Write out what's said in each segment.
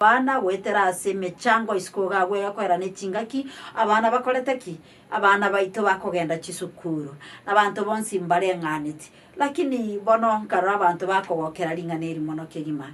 Abana goetera ase emechango isiko iga agwo egokoera ne chingaki, abana bakorete ki? Abana baito bakogenda chisukuru, na abanto bonsi mbareng'aneti. Lakini bono nkarora abanto bakogokera ring'ana eri mono kegima.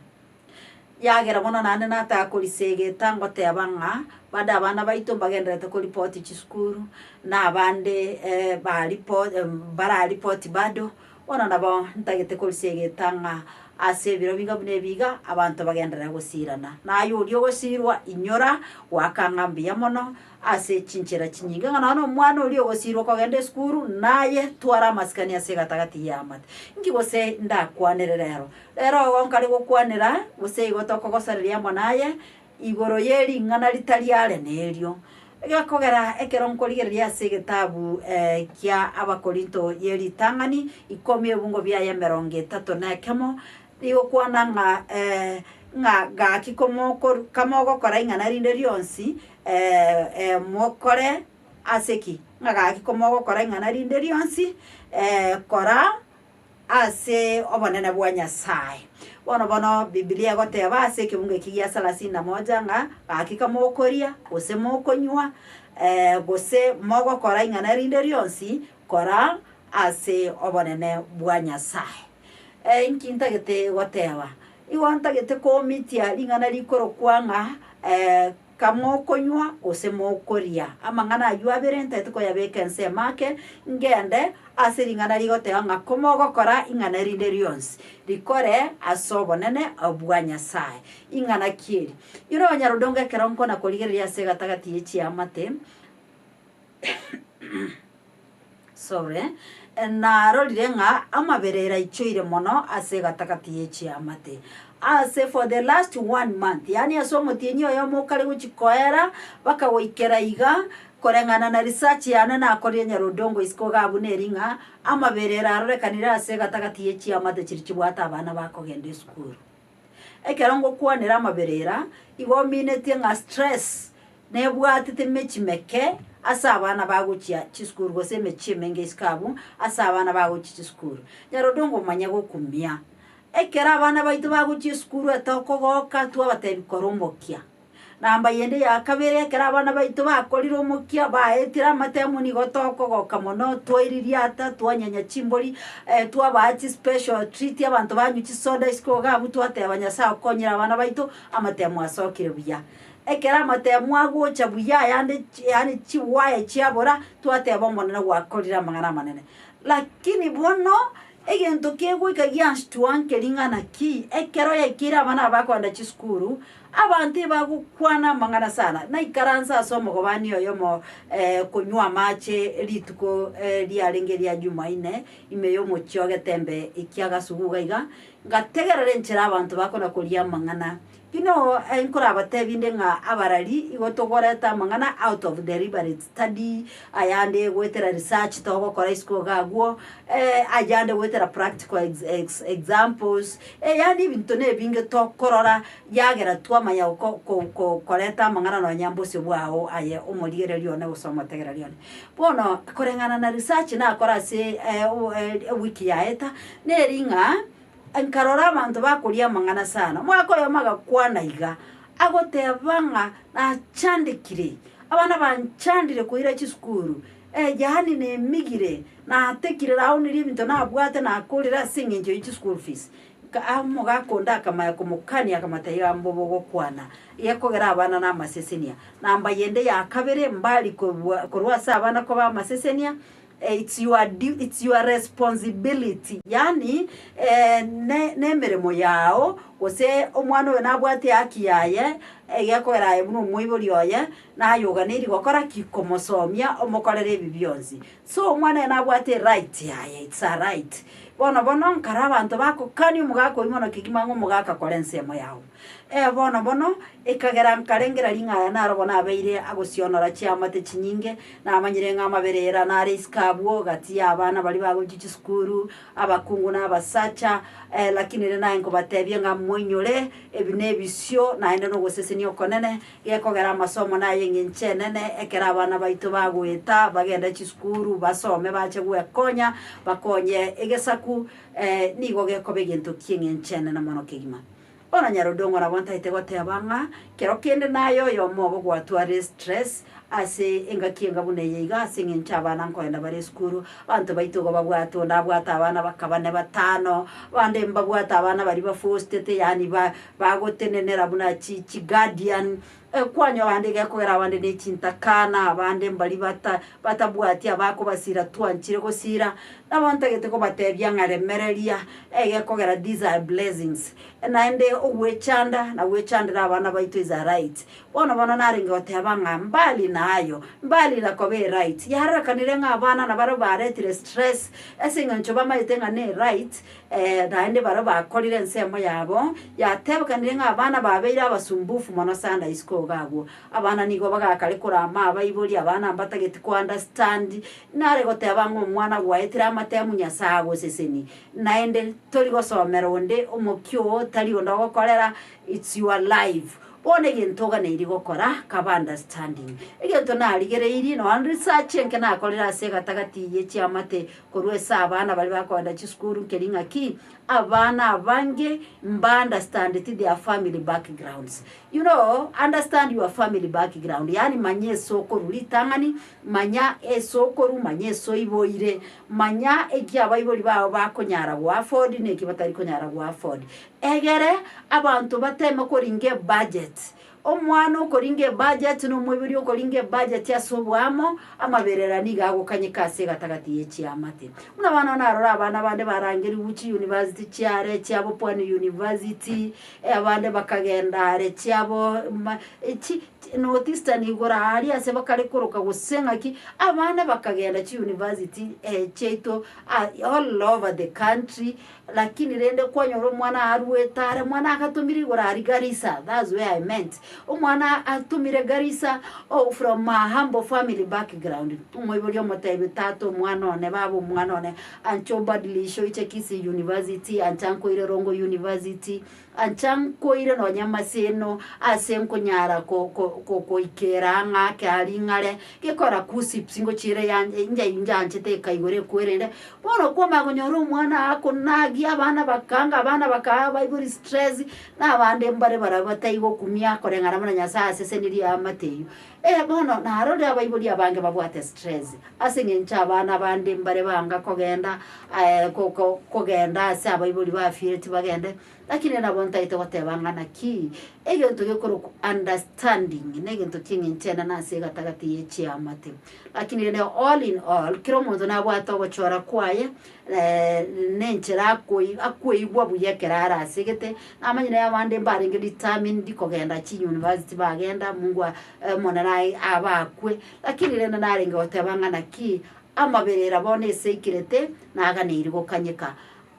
Yagera bono naende nataka korisegeta ngoteba ng'a bande abana baito mbagendererete koripoti chisukuru, na abande baripo mbararipoti bado, Bono nabo ntagete korisegeta ng'a ase ebiro biga buna ebi iga, abanto bagenderere gosiirana. Na aye oria ogosiirwa, inyora goaka ng'a mbuya mono ase chinchera chinyinge, ng'a nonya nomwana oria ogosiirwa kogenda esukuru, naye twara amasikani ase egatagati y'amate. Inki gose ndakwanere rero? Rero igo nkare gokwanera, gose igo tokogosareria amo naye, igoro ye ring'ana ritari are nerio. Egekogera ekero nkorigereria ase egetabu kia Abakorinto ye ritang'ani ikomi ebungo biaye emerongo etato na ekemo, rigokwana ng'a ng'a gaki komokoru kamogokora ing'ana rinde rionsi mokore ase ki? Ng'a gaki komogokora ing'ana rinde rionsi kora ase obonene bwa Nyasae. Bono bono Bibilia egoteba ase ekebungo eki gia salasini na moja ng'a gaki kamokoria, gose mokonywa, gose mogokora ing'ana rinde rionsi, kora ase obonene bwa Nyasae. Inki ntagete goteba? Igo ntagete komitia ring'ana rikorokwa ng'a Kamokonywa gose mokoria amang'ana ayio abere ntaete koyabeka ensemo ake, ngende ase ring'ana rigoteba ng'a komogokora ing'ana rinde rionsi, rikore ase obonene bwa Nyasae. Ing'ana ki eri? Inwe abanyarodongo ekero nkona korigereria ase egatagati ye chiamate, sorry, narorire ng'a amaberero aichoire mono ase egatagati ye chiamate. Ase for the last one month, yaani ase omotienyi oyomo okare gochia koera, mpaka goikera iga, koreng'ana na research yane nakorire Nyarodongo isiko iga abwo neri ng'a, amaberero arorekanire ase egatagati ye chiamate chiria chibwate abana bakogenda esukuru. Ekero ngokwanera amaberera, igo ominetie ng'a stress nebwatete emechie meke ase abana bagochia chisukuru gose emechie emenge isiko abwo ase abana bagochia chisukuru. Nyarodongo omanye gokumia, ekero abana baito bagochia esukuru etokogoka twabatebia kora omokia. Namba yende ya kabere, ekero abana baito bakorire omokia, baetire amatemu nigo tokogoka mono, twairirie ata, twanyenya chimbori, twabaa chispecial treat, abanto banywa chisoda isiko iga abwo twateba Nyasaye okonyire abana baito, amatemu asokire buya. Ekero amatemu agocha buya ayande yaani chiwaya chiabora, twateba Omonene gwakorire amang'ana amanene. Lakini bono, egento kegoika gianstwa nkeri ng'a naki, ekero yaikeire abana aba bakogenda chisukuru, Abanto ebagokwana amang'ana sana, naikaranse ase omogobani oyomo konywa amache rituko riarenge ria Jumaine, ime y'omochie o Getembe ekia Gasugu iga iga, ngategerera enchera abanto bakona koria amang'ana. You know, nkorabatebie inde ng'a abarari igo togoreta amang'ana out of deliberate study, ayande goetera research togokora isiko iga agwo, ayande goetera practical ex examples, yaani ebinto na ebinge tokorora Yagera twamanya koreta amang'ana nonya mbosio bwao aye omorigereria one gose omotegereria one. Bono koreng'ana na research nakora ase ewiki yaeta, neri ng'a nkarora abanto bakoria amang'ana sana. Omogaka oyomo agakwana iga, agoteba ng'a nachandekire, abana banchandire koira chisukuru, yaani nemigire, natekire naonirie ebinto nabwate nakorire ase eng'encho ye chischool fees. Omogaka onde akamanya komokania, akamotebia, Iga mbobe ogokwana, gekogera abana namasesenia. Namba yende ya kabere, mbari korua korwa ase abana koba amasesenia, it's your due it's your responsibility, yaani ne nemeremo yao, gose omwana oyo nabwate ehaki yaye, egekogera aye buna omoibori oye, naye oganeiri gokora ki? Komosomia omokorere ebi bionsi. So omwana oyo nabwate eright yaye, it's a right. Bono bono nkare abanto bagokania omogaka oyio mono kegima ng'a omogaka kora ensemo yao. Eh bono bono, ekagera nkarengera ring'aya naro bono abeire agosionora chiamate chinyinge, namanyire ng'a amaberera nare isiko abwo gati ya abana baria bagochia chisukuru, abakungu na abasacha, lakini rende naye nkobatebia ng'a moinyore, ebi na ebisio naende na ogosesenia okonene, Gekogera amasomo naye eng'encho enene ekero abana baito bagoeta bagende chisukuru basome bache gwekonya bakonye egesaku nigo gekoba egento ki'eng'encho enene mono kegima. Bono Nyarodongo nabo ntaete goteba ng'a kero kende naye oyomo obo gwatwarire stress ase engaki enga buna eye iga ase eng'encho abana nkoenda bare esukuru, abanto baito igo babwate onde abwate abana bakabane batano, abande mbabwate abana baria bafostete yaani ba bagotenenera buna chi chiguardian, Kwanyora abande gekogera abande ne chintakana, abande mbari bata batabwati abakobasira twanchire gosira, nabo ntagete kobatebia ng'a remereria egekogera these are blessings. Naende ogwechanda na gwechandera abana baito is a right. Bono bono narenge goteba ng'a mbali na ayo, mbali na koba eright, yarorekanire ng'a abana nabarabwo baretire stress ase eng'encho bamaete ng'a ne right, Naende baria bakorire ensemo yabo, yatebekanire ng'a abana babeire abasumbufu mono sana isiko iga agwo. Abana nigo bagakare korama abaibori, abana mbatageti ko understand, nare goteba ng'a omwana gwaetire amatemu Nyasae agoseseni. Naende tori gosomera onde omokia oo tari onde ogokorera, it's your life. Bono egento oganeiri gokora, kaba understanding. Egento narigereirie nonya research enke nakorire ase egatagati ye chiamate Korwa ase abana baria bakoenda chisukuru nkeri ng'aki, abana abange mba understandeti their family backgrounds. You know, understand your family background, yaani manya ase okorwa ritang'ani, manya ase okorwa, manya ase oiboire, manya eki abaibori bao bakonyara go afford na eki batari konyara go afford. Egere abanto bateme koringa ebudget. Omwana okoringa ebudget na omoibori okoringa ebudget ase oboamo, amaberera nigo agokanyeka ase egatagati ye chiamate. Buna bono narora abana bande barangerigwe chiuniversity chiare chiabo Pwani University, abande bakagenda are chiabo ma chi North Eastern igoro aria ase bakare koroka gose ng'aki, abana bakagenda chiuniversity chiaito all over the country. Lakini rende kwanyora omwana aruete are, omwana agatomire igoro aria Garissa, that's where I meant. Omwana atomire Garissa oh from a humble family background, omoibori omotebi tata omwana one, baba omwana one, ancha obadilishe oiche Kisii University, ancha nkoire Rongo University, Ancha nkoire nonya amaseno ase nkonyara goikera ang'e ake aria ing'are, gekora KUCCPS ngochiere inche injanchete ekaigora ekwerende. Bono kwamanya konyora omwana akonagia abana bakanga abana bakaa abaibori stress, na abande mbare barabwo batai gokumia koreng'ana buna Nyasaye asesenirie eamate eyio. Eh bono narorire abaibori abange babwate stress, ase eng'encho abana bande mbare banga kogenda kogenda ase abaibori bafire tibagende. Lakini nabo ntaete goteba ng'a naki, egento gekorokwa understanding negento ki'eng'encho enene ase egatagati ye chiamate. Lakini rende all in all, kera omonto nabwate ogochora kwaye, nenchera akoi akoigwa buya ekero are ase egete, namanyire abande mbarenge determined kogenda chiuniversity bagenda mungu a omonene aye abakwe, lakini rende narenge goteba ng'a naki, amaberera bono ase aikirete, naganeiri gokanyeka.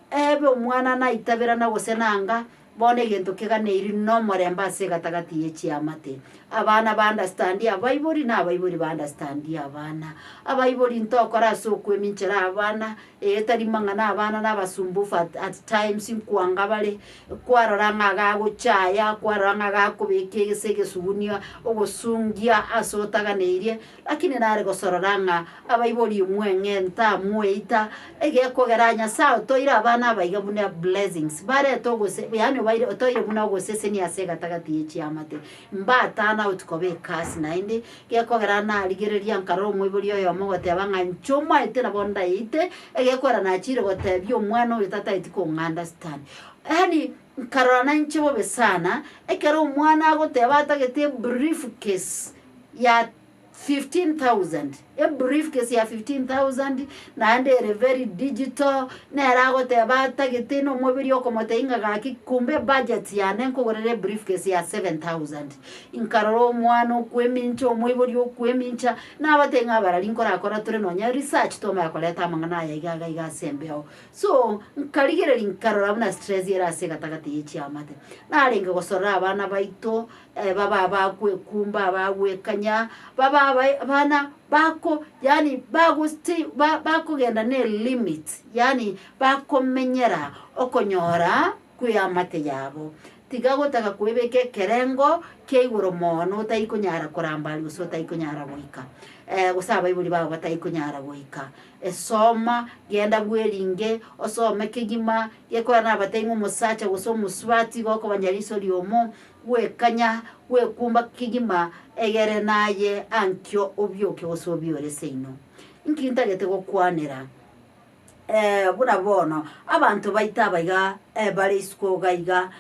Ebe omwana naitaberana gose nanga, bono egento keganeiri nomorembe ase egatagati ye chiamate. Abana ba understand abaibori na abaibori ba understand abana. Abaibori ntokora ase okweminchera abana, ee tari mang'ana abana na abasumbufu at at times nkwanga bare, kwarora ng'a gagochaya, kwarora ng'a gakobeka ase egesugunia, ogosungia ase otaganeirie. Lakini nare gosorora ng'a abaibori mweng'enta, mweita, egekogera Nyasae otoire abana aba iga buna blessings, barete ogose yaani obaire otoire buna ogosesenia ase egatagati ye chiamate, mba turn out koba ecurse naende, gekogera narigereria nkarora omoibori oyomo ogoteba ng'a inche omaete nabo ndaite, egekogera nachire gotebia omwana oyo tataeti kong'a understand. Yaani nkarora nainche bobe sana, ekero omwana agoteba atagete ebriefcase. ya 15,000, ebriefcase ya 15,000 naende ere very digital, nere agoteba atagete na omobere okomotebia ng'a gaki kumbe ebudget yane nkogorere ebriefcase ya 7,000. Nkarora omwana okwemincha omoibori okwemincha, nabatebia ng'a abarari nkorakora tore nonya research twamanya koreta amang'ana aya iga iga iga ase embeo. So, nkarigereria nkarora buna stress ere ase egatagati ye chiamate. Narenge gosorora abana baito. Babe abagwekumba, abagwekanya, babe aba abana bako yaani bago stay ba bakogenda ne limit yaani bakomenyera okonyora kw'eamate yabo. Tiga gotaka kwebeka ekerengo kia igoro mono otari konyara korambaria gose otari konyara goika, gose abaibori bao batari konyara goika. Soma, genda bweringe, osome kegima, gekogera nabatebie ng'a omosacha gose omosubati igo okobanya riso riomo, gwekanya, gwekumba kegima, egere naye ankio obioke gose obiore seino. Inki ntagete gokwanera? Buna bono abanto baito aba iga bare isiko iga iga,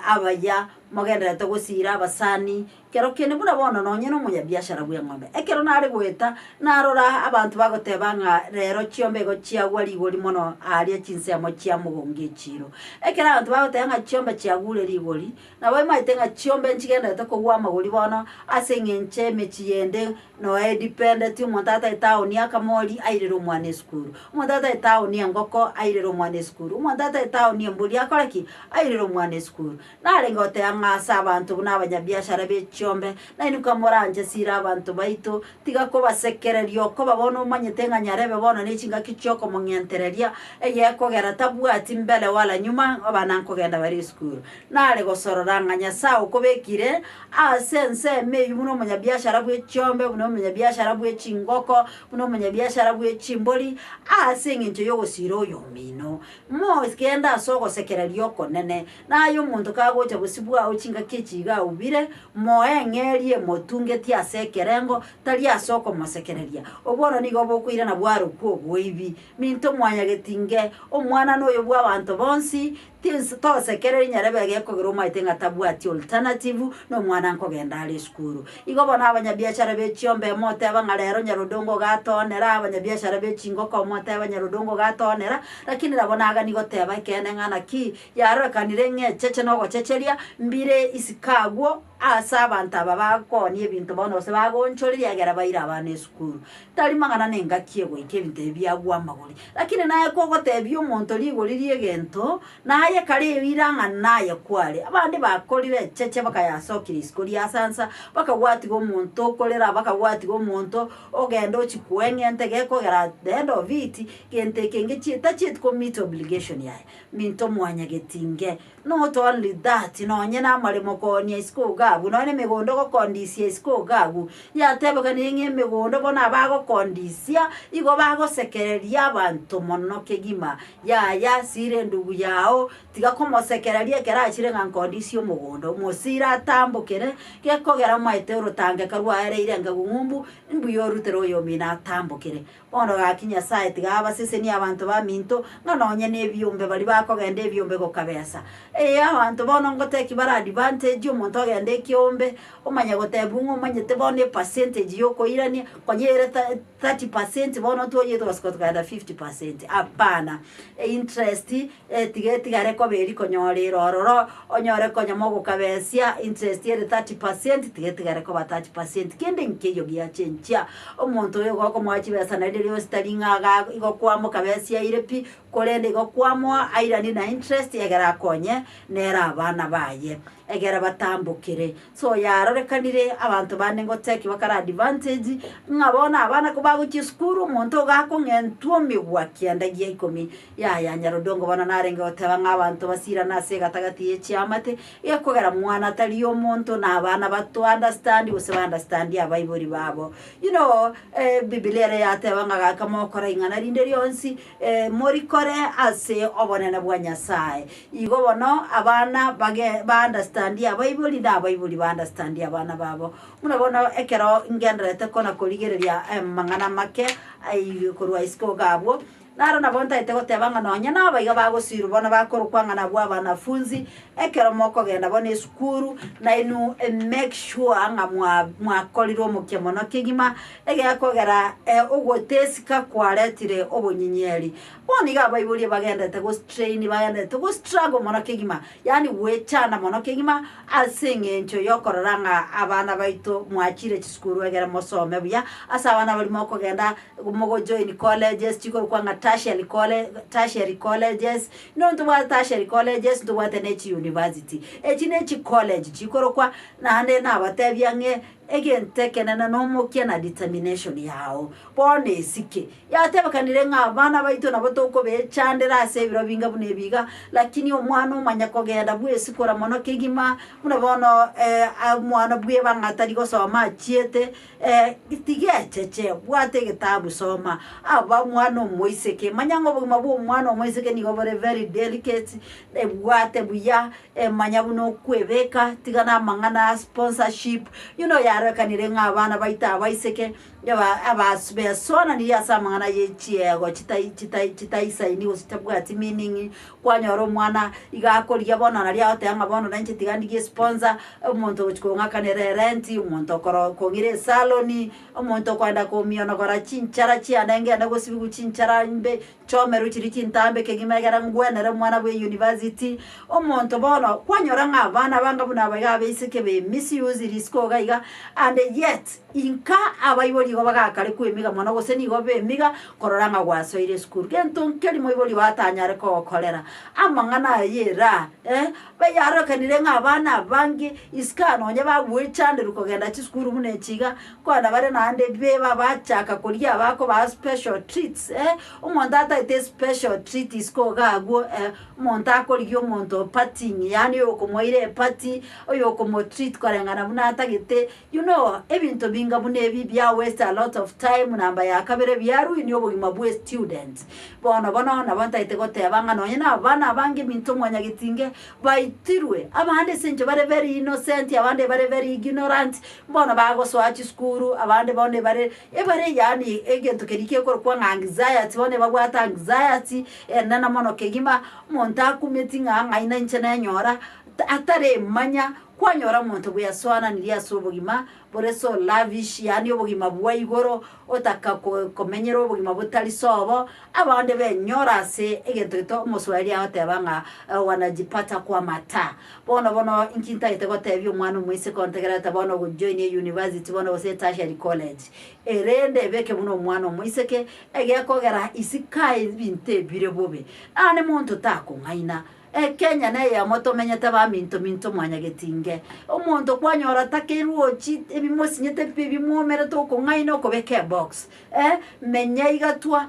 abaya, mogendererete gosiira abasani, kero kende buna bono nonye na omonyabiashara bw'eng'ombe. Ekero nare goeta, narora abanto bagoteba ng'a rero chiombe igo chiagwa rigori mono aaria chinsemo chia mogongo echiiro. Ekero abanto bagoteba ng'a chiombe chiagure rigori, Nabo imaete ng'a chiombe nchigenderete kogwa amagori bono, ase eng'encho emechie yende noe edependeti, omonto atagete aonie akamori airere omwana esukuru, omonto atagete aonie engoko airere omwana esukuru, omonto atagete aonie embori akore ki? Airere omwana esukuru. Narenge goteba ng'a ase abanto buna abanyabiashara be chiombe, nainwe kamoranche sira abanto baito, tiga kobasekereria okoba bono omanyete ng'a nyarebe bono ne chingaki chiokomong'entereria, eyekogera tabwati mbele wala nyuma, abana nkogenda bare esukuru. Nare gosorora ng'a Nyasae okobekire ase ensemo eyio buna omonyabiashara bwe chiombe, buna omonyabiashara bwe chingoko, buna omonyabiashara bwe chimbori, ase engencho y'ogosiira oyomino. Mogende ase ogosekereria okonene, na aye omonto kagocha bosio bwao chingaki echi iga aubire, moe eng'eria emotungetie ase ekerengo, tari ase okomosekereria. Obono nigo bokoirana bwarokwa oboibi. Minto mwanyagetinge, omwana noyo bw'abanto bonsi, Tins tosekereri nyarebe gekogera omaete ng'a tabwati alternative na omwana nkogenda are esukuru. Igo bono abanyabiachara be chiombe moteba ng'a rero Nyarodongo gatoonera, abanyabiachara be chingoko moteba Nyarodongo gatoonera, lakini nabo nagani goteba ekeene ng'a naki yarorekanire ng'a echeche na ogochecheria mbire isiko agwo ase abanto aba bakoonia ebinto bono gose bagoonchoreria egere baire abana esukuru. Tari mang'ana na engaki egoika ebinto ebi biagwa amagori. Lakini naye kogotebia omonto rigori ri'egento, naye kare eira ng'a naye kware. Abande bakorire echeche bakayasokire isiko ria sansa, bakagwatiga omonto okorera, bakagwatiga omonto ogenda ochia koeng'enta gekogera at the end of it, gento eke ngechie tachieti ko meet obligation yaye. Minto mwanyagetinge, not only that, nonye na amaremo koonia isiko iga abwo, nonye na emegondo ogokondisia isiko iga abwo, Yatebekanire ng'a emegondo bono abagokondisia igo bagosekereria abanto mono kegima. Yaya, sira endugu yao, tiga komosekereria ekero achire ng'a nkondisie omogondo. Omosira atambokere, gekogera omaete orotangeka rwaereire engegu ng'umbu, mbuya orutere oyomino atambokere. Bono gaki Nyasae tiga abasesenie abanto baminto, ng'a nonye nebiombe baria bakogenda ebiombe gokabesa. Ee, abanto bono ngoteki bare advantage, omonto ogenda ekiombe, omanye gotebwa ng'a omanyete bono epercentage yokoirania, konya ere 30 percent bono twoyete ogasuka tokagenda 50 percent, hapana. Einterest, tiga etigare koba eria konyora ere ororo, onyore konya mogokabesia interest ere 30 percent, tiga etigare koba 30 percent, kende nkeiyo giachenchia. Omonto oyo gokomoa chibesa naende rionsi tari ng'a iga igo kwamokabesia aire pi, korende igo kwamoa airanie na interest egere akonye nere abana baye, egere batambokere. So yarorekanire abanto bande ngoteki bakare advantage, ng'a bono abana kobagochia esukuru omonto iga akong'entwa omigwa kianda gia ikomi, yaya nyarodongo bono narenge goteba ng'a abanto basirane ase egatagati ye chiamate, gekogera mwana tari omonto na abana bato understand gose ba understand abaibori babo. You know, ebibilia ere yateba ng'a gaka mokora ing'ana rinde rionsi, Morikore ase obonene bwa Nyasae. Igo bono abana bage ba-understandie abaibori, na abaibori ba-understandie abana babo. Buna bono ekero ngendererete kona korigereria amang'ana make ai korwa isiko iga abwo, naro nabo ntagete goteba ng'a nonye na abaiga bagosirwa bono bakorokwa ng'a nabwo abanafunzi, ekero mokogenda bono esukuru, nainwe make sure ng'a mwa mwakorire omokia mono kegima, Egekogera ogotesika kwaretire obonyinyeri. Bono iga abaibori bagenderete go strain, bagenderete go struggle mono kegima, yaani goechanda mono kegima ase eng'encho yokorora ng'a abana baito mwachire chisukuru egere mosome buya, ase abana baria mokogenda mogo join colleges chikorokwa ng'a tertiary colle tertiary colleges, no ntobwate tertiary colleges ntobwate ne chiuniversity. Echi ne chicollege chikorokwa, naende nabatebia ng'e. Egento ekenene nomokia na determination yao. Bono esike. Yatebekanire ng'a abana baito nabo tokobechandera ase ebiro binga buna ebi iga, lakini omwana omanya kogenda bwesikora mono kegima, buna bono omwana bweba ng'a tari gosoma achiete, tiga echeche, bwata egetabu soma. Aba omwana omoiseke, manya ng'a obogima bwa omwana omoiseke nigo bore very delicate, ebwate buya, Manya buna okwebeka, tiga namang'ana a sponsorship, you know yarorekanire ng'a abana baito abaiseke aba abas besoananirie ase amang'ana ye chiego chitai chitai chitaisaini gose chitabwati meaning, kwanyora omwana iga akorigia bono naria agoteba ng'a bono nainche tiga ndigie sponsor, omonto ogochi kong'akanera erent, omonto okoro kong'ira esaloni, omonto okoenda komionogora chinchara chiane ngende gosibiwa chinchara mbe Chomerwe chiria chintambe kegima egere ngwenere omwana bwe university, omonto bono kwanyora ng'a abana banga buna aba iga abaiseke be misuse risiko iga iga and yet inka abaibori igo bagakare kwemiga mono gose nigo bemiga korora ng'a gwasoire esukuru. Gento nkeri moibori oo atanyare kogokorera amang'ana aya ya eraa eh, bayarorekanire ng'a abana abange isiko aa nonye bagwechanderwa kogenda chisukuru buna echi iga, Kwana bare naende beba bachaka koria abakobaa special treats eh, omonto ataete special treat isiko iga agwo eh, omonto akorigia omonto partying yaani oyokomoira eparty, oyokomotreat koreng'ana buna atagete, you know ebinto binga buna ebi bia waste a lot of time namba ya kabere biaruinia obogima bwa estudent. Bono bono nabo ntagete goteba ng'a nonye na abana abange ebinto mwanyagetinge baitirwe, abande ase eng'encho bare very innocent, abande bare very ignorant, Bono bagosoa chisukuru, abande bono ebare ebare yaani egento keria kekorokwa ng'a anxiety, bono ebabwate anxiety enene mono kegima, omonto akumeti ng'a ng'ai na inche nenyora, ataremanya, kwanyora omonto bwesoananirie ase obogima bore so lavish yaani obogima bwa igoro, otaka ko komenyera obogima botari sobo, abande benyora ase egento gete omoswahili agoteba ng'a wanajipata kwa mataa. Bono bono inki ntagete gotebia omwana omoiseke ontegererete bono ogojoin euniversity bono gose etertiary college, erende ebeke buna omwana omoiseke, egekogera isiko aye ebinto ebire bobe. Naende monto takong'aina, Ekenya neyemo tomenyete baminto minto mwanyagetinge, omonto kwanyora takerwochi ebimosinyete pi ebimwomerete okong'aina okobeka ebox, eh, menya igatwa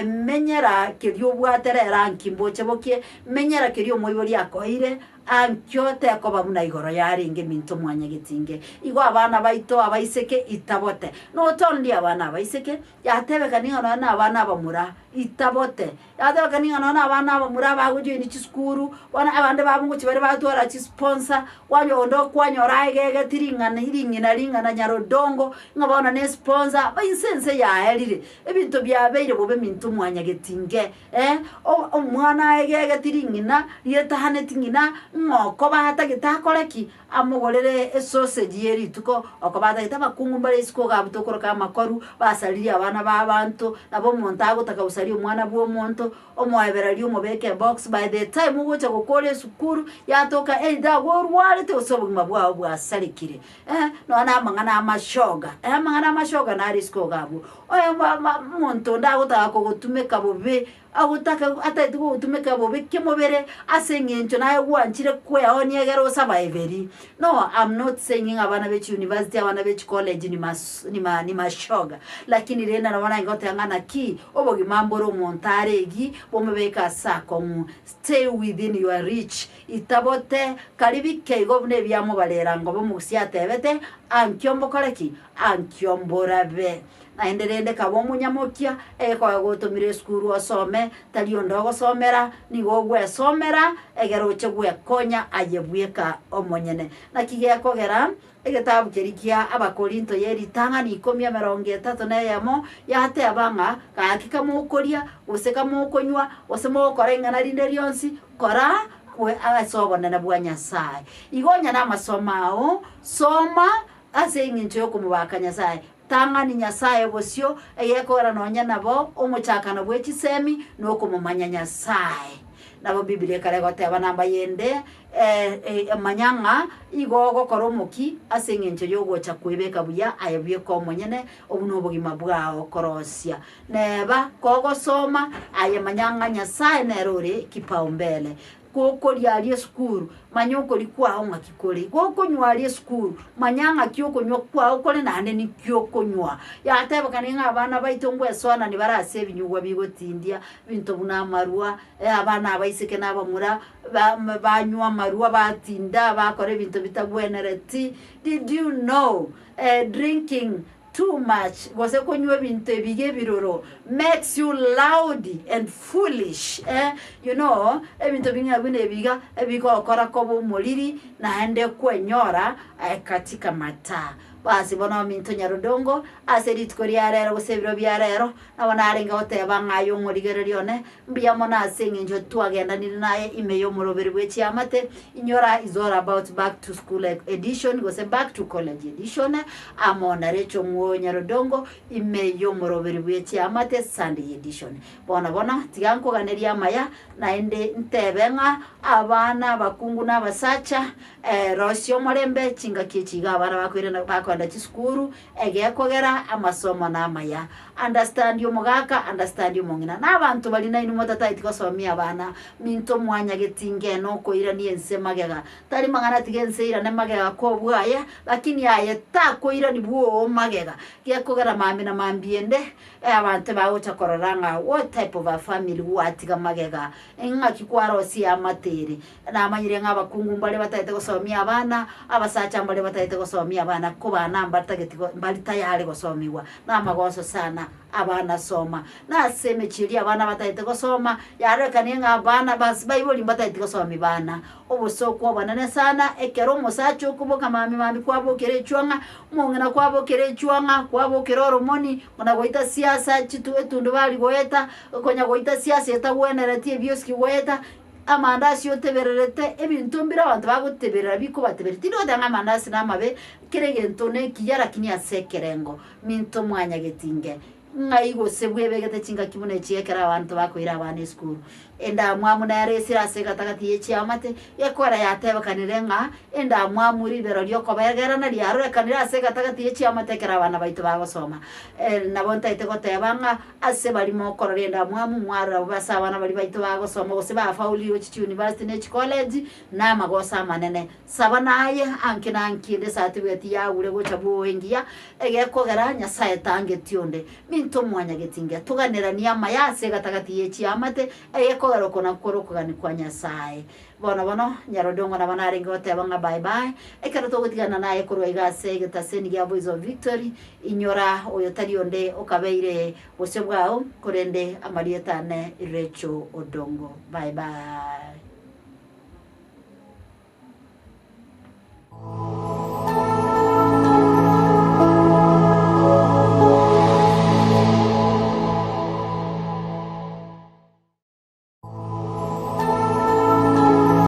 Menyera keria obwate rero anki mboche bokie, menyera keria omoibori akoeire, ankio tekoba buna igoro yarenge minto mwanyagetinge. Igo abana baito abaiseke itabote. Not only abana abaiseke, yatebekani ng'a nonya na abana abamura itabote. Yatebekani ng'a nonya na abana abamura bagojoini chisukuru, bono abande babo ngochia bare batwara chisponsor, kwanyora onde okwanyora aegegeti ring'ana ring'ina ring'ana nyarodongo, ng'a bono ne sponsor, inse ense yaerire. Ebinto biabeire bobe minto mwanyagetinge, eh, omwana aegegeti ring'ina rietahaneti ng'ina, ng'a okoba atagete akore ki? Amogorere esausage ye rituko, okoba atagete abakungu mbare isiko iga abwo tokoroka amakoru, basaririe abana ba abanto, nabo omonto agotaka gosaria omwana bwa omonto, omoebereria omobeke ebox, by the time ogocha gokora esukuru, yatoka either agwo orwarete gose obogima bwao bwasarekire. Eh, nonya na amang'ana amashoga, eh, amang'ana amashoga nare isiko iga abwo. Oyo ma- ma omonto onde agotaka kogotumeka bobe, agotaka atagete kogotumeka bobe kemobere, ase eng'encho naye gwanchire kweonia egere osabaeberi. No, am not saying ng'a abana be chiuniversity, abana be chicollege ni mas ni ma ni mashoga, lakini rende nabo naye ngoteba ng'a naki, obogima mbore omonto aregi, bomobeke ase akong'u, stay within your reach. Itabote kari bike igo buna ebiamobarera ngobe omogusia atebete, Ankio mbokore ki? Ankio mborabe. Naende rende kaba omonyamokia, egekoe gotomire esukuru osome, tari onde ogosomera, nigo ogwesomera, egere oche gwekonya aye bweka omonyene. Naki gekogera Egetabu keria kia Abakorinto ye ritang'ani ikomi emerongo etato na eyemo yateba ng'a, Gaki kamokoria, gose kamokonywa, gose mogokora ing'ana rinde rionsi, kora kwe ase obonene bwa Nyasae. Igo onye namasomo ao, soma ase engencho y'okomobaka Nyasae. Tang'ani Nyasae bosio, egekogera nonya nabo omochakano bwe chisemi nokomomanya Nyasae. Nabo Biblia ekare goteba namba yende, manya ng'a igo ogokora omoki ase engencho y'ogocha kwebeka buya aye bweka omonyene, obwo nobogima bwao korosia. Neba kogosoma, aye manya ng'a Nyasae nere ore kipaumbele. Gokoria aria esukuru, manya okoria kwao ng'aki kore. Gokonywa aria esukuru, manya ng'aki okonywa kwao kore naende ninki okonywa. Yatebekana ng'a abana baito ngwesoanani bare ase ebinyugwa bigotindia, ebinto buna amarwa, abana abaiseke na abamura, ba banywa amarwa batinda bakora ebinto bitagwenereti. Did you know drinking Too much gose konywa ebinto ebiya ebiroro makes you loud and foolish eh, you know ebinto bing'ina buna ebi iga ebigokora koba omoriri naende kwenyora katika mataa. Basi bono ominto nyarodongo ase rituko ria rero gose ebiro bia rero nabo narenge goteba ng'a aye omorigereria one mbuya mono ase eng'encho twagendanire naye ime y'omoroberi bwe chiamate Inyora is all about back to school edition gose back to college edition amo na Rachel Omwoyo Nyarodongo ime y'omoroberi bwe chiamate Sunday edition. Bono bono tiga nkoganerie amaya naende ntebe ng'a abana abakungu na abasacha eh, rosia omorembe chingaki echi iga abana bakoirana bakoenda chisukuru egekogera amasomo na amaya. Understand omogaka, understand omong'ina. Na abanto baria nainwe motataeti gosomia abana, minto mwanyageti ngena okoirania ense magega. Tari mang'ana tiga ense eirane magega kobua aye, lakini aye takoirani bwoo magega. Gekogera mambia na mambia ende, abanto bagocha korora ng'a what type of a family gwatiga magega, ng'aki kwarosia eamate ere. Namanyire ng'a abakungu mbare batagete gosomia abana, abasacha mbare batagete gosomia abana, ko bana mbatageti go mbari tayari gosomigwa. Namagoso sana, abana soma. Na ase emechie eria abana batagete gosoma, yarorekanie ng'a abana bas baibori mbatageti gosomia bana. Obosooku obonene sana, ekero omosacha okoboka mambia mambia kwabokera echwang'a, omong'ina kwabokera echwang'a, kwabokera oromoni, buna goita siasa chitu etundubari goeta, konya goita siasa etagwenereti ebioski goeta. Amandasi otebererete, ebinto mbire abanto bagoteberera bikobatebereria. Tindi goteba ng'a amandasi namabe, kera egento nekiya lakini ase ekerengo. Minto mwanyagetinge, ng'ai gose bwebegete chingaki buna echi ekero abanto bakoira abana esukuru. Endamwamu nere esire ase egatagati ye chiamate, gekogera yatebekanire ng'a endamwamu ribero riokobegerana riarorekanire ase egatagati ye chiamate ekero abana baito bagosoma. Nabo ntaete goteba ng'a Ase baria mokorora endamwamu, mwarora bobe ase abana baria baito bagosoma gose bafaulire gochia chiuniversity ne chicollege, na amagoso amanene. Saba naye anke na anki ende certificate yagure gocha bwoe engiya, egekogera Nyasaye tangeti onde. Minto mwanyageti nge, toganeranie amaya ase egatagati ye chiamate, egekogera oko nakwo kore okogania kwa Nyasaye. Bono bono, Nyarodongo nabo narenge goteba ng'a bye bye, ekero togotigana naye korwa iga ase egetaseni gia Voice of Victory, inyora oyo tari onde okabeire bosio bwao, korende amarieta ane Rachel Odongo. Bye bye.